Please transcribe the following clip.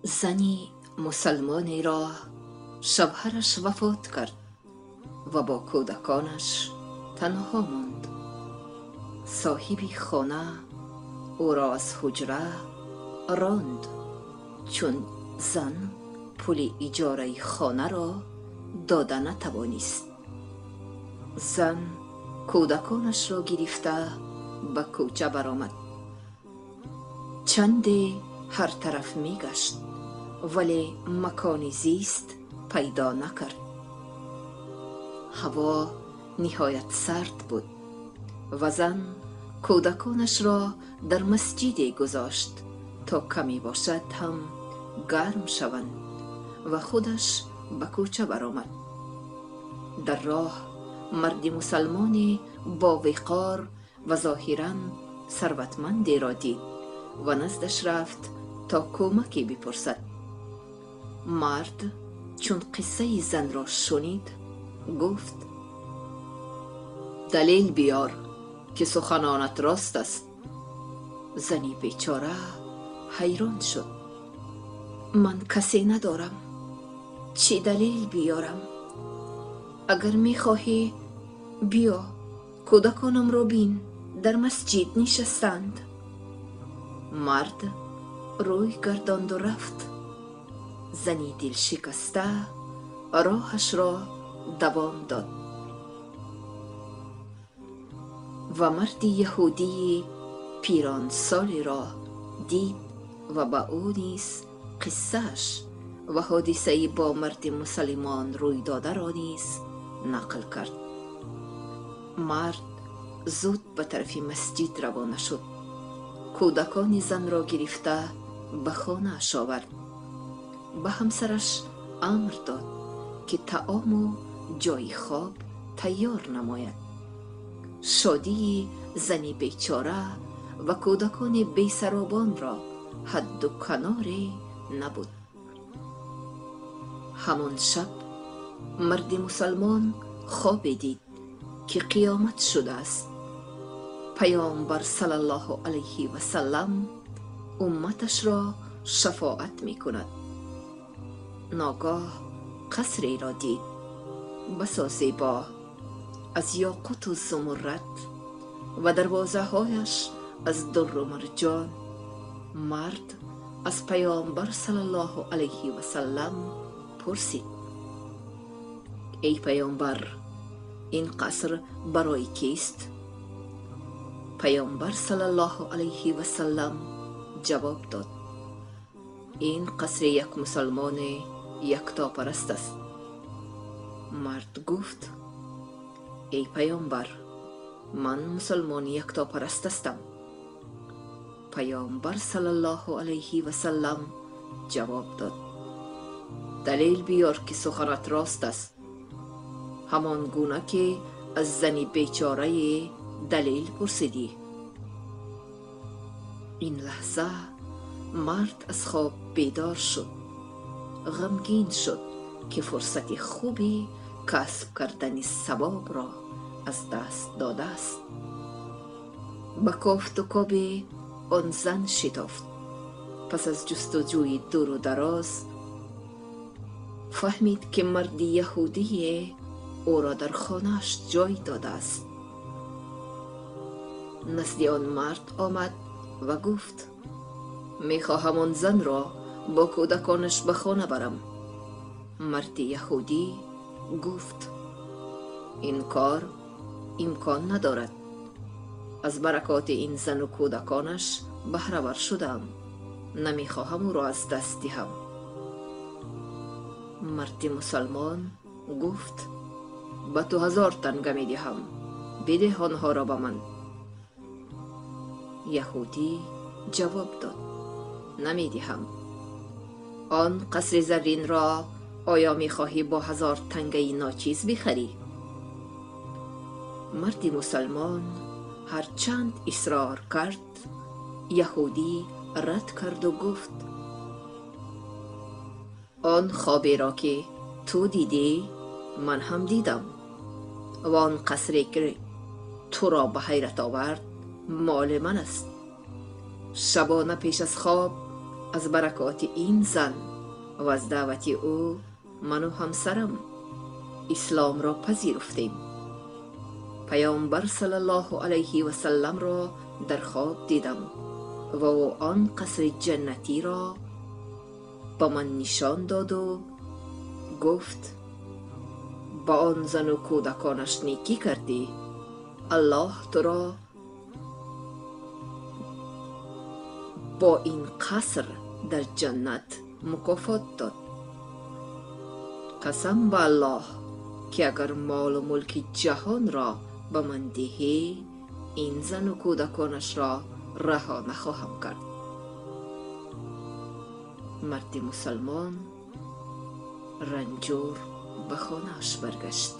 Зани мусалмонеро шавҳараш вафот кард ва бо кӯдаконаш танҳо монд. Соҳиби хона ӯро аз ҳуҷра ронд, чун зан пули иҷораи хонаро дода натавонист. Зан кӯдаконашро гирифта ба кӯча баромад. Чанде ҳар тараф мегашт, вале макони зист пайдо накард. Ҳаво ниҳоят сард буд ва зан кӯдаконашро дар масҷиде гузошт, то каме бошад ҳам гарм шаванд ва худаш ба кӯча баромад. Дар роҳ марди мусалмоне бо виқор ва зоҳиран сарватмандеро дид ва наздаш рафт, то кӯмаке бипурсад. Мард чун қиссаи занро шунид, гуфт: далел биёр, ки суханонат рост аст. Зани бечора ҳайрон шуд. Ман касе надорам, чӣ далел биёрам? Агар мехоҳӣ, биё кӯдаконамро бин, дар масҷид нишастанд. Мард рӯй гардонду рафт. Зани дилшикаста роҳашро давом дод ва марди яҳудии пиронсолеро дид ва ба ӯ низ қиссааш ва ҳодисаи бо марди мусалмон рӯй додаро низ нақл кард. Мард зуд ба тарафи масҷид равона шуд. Кӯдакони занро гирифта ба хонааш овард. Ба ҳамсараш амр дод, ки таому ҷойи хоб тайёр намояд. Шодии зани бечора ва кӯдакони бесаробонро ҳадду каноре набуд. Ҳамон шаб марди мусалмон хобе дид, ки қиёмат шудааст. Паёмбар саллаллоҳу алайҳи васаллам умматашро шафоат мекунад. Ногоҳ қасреро дид, басо зебо, аз ёқуту зумуррад ва дарвозаҳояш аз дурру марҷон. Мард аз паёмбар саллаллоҳу алайҳи васаллам пурсид: эй паёмбар, ин қаср барои кист? Паёмбар саллаллоҳу алайҳи васаллам ҷавоб дод: ин қасри як мусалмони яктопараст аст. Мард гуфт: эй паёмбар, ман мусалмони яктопараст ҳастам. Паёмбар саллаллоҳу алайҳи васаллам ҷавоб дод: далел биёр, ки суханат рост аст, ҳамон гуна ки аз зани бечорае далел пурсидӣ. Ин лаҳза мард аз хоб бедор шуд, ғамгин шуд, ки фурсати хуби касб кардани савобро аз даст додааст. Ба кофту коби он зан шитофт. Пас аз ҷустуҷӯи дуру дароз фаҳмид, ки марди яҳудие ӯро дар хонааш ҷой додааст. Назди он мард омад ва гуфт: мехоҳам он занро бо кӯдаконаш ба хона барам. Марди яҳудӣ гуфт: ин кор имкон надорад. Аз баракоти ин зану кӯдаконаш баҳравар шудаам. Намехоҳам ӯро аз даст диҳам. Марди мусалмон гуфт: ба ту 1000 танга медиҳам, бидеҳ онҳоро ба ман. Яҳудӣ ҷавоб дод: намедиҳам. Он қасри зарринро оё мехоҳӣ бо 1000 тангаи ночиз бихарӣ? Марди мусалмон ҳарчанд исрор кард, яҳудӣ рад карду гуфт: он хоберо ки ту дидӣ, ман ҳам дидам ва он қасре ки туро ба ҳайрат овард, моли ман аст. Шабона пеш аз хоб Аз баракоти ин зан ва аз даъвати ӯ ману ҳамсарам исломро пазируфтем. Паёмбар саллаллоҳу алайҳи васалламро дар хоб дидам ва ӯ он қасри ҷаннатиро ба ман нишон доду гуфт: ба он зану кӯдаконаш некӣ кардӣ, Аллоҳ туро бо ин қаср дар ҷаннат мукофот дод. Қасам ба Аллоҳ, ки агар молу мулки ҷаҳонро ба ман диҳӣ, ин зану кӯдаконашро раҳо нахоҳам кард. Марди мусалмон ранҷур ба хонааш баргашт.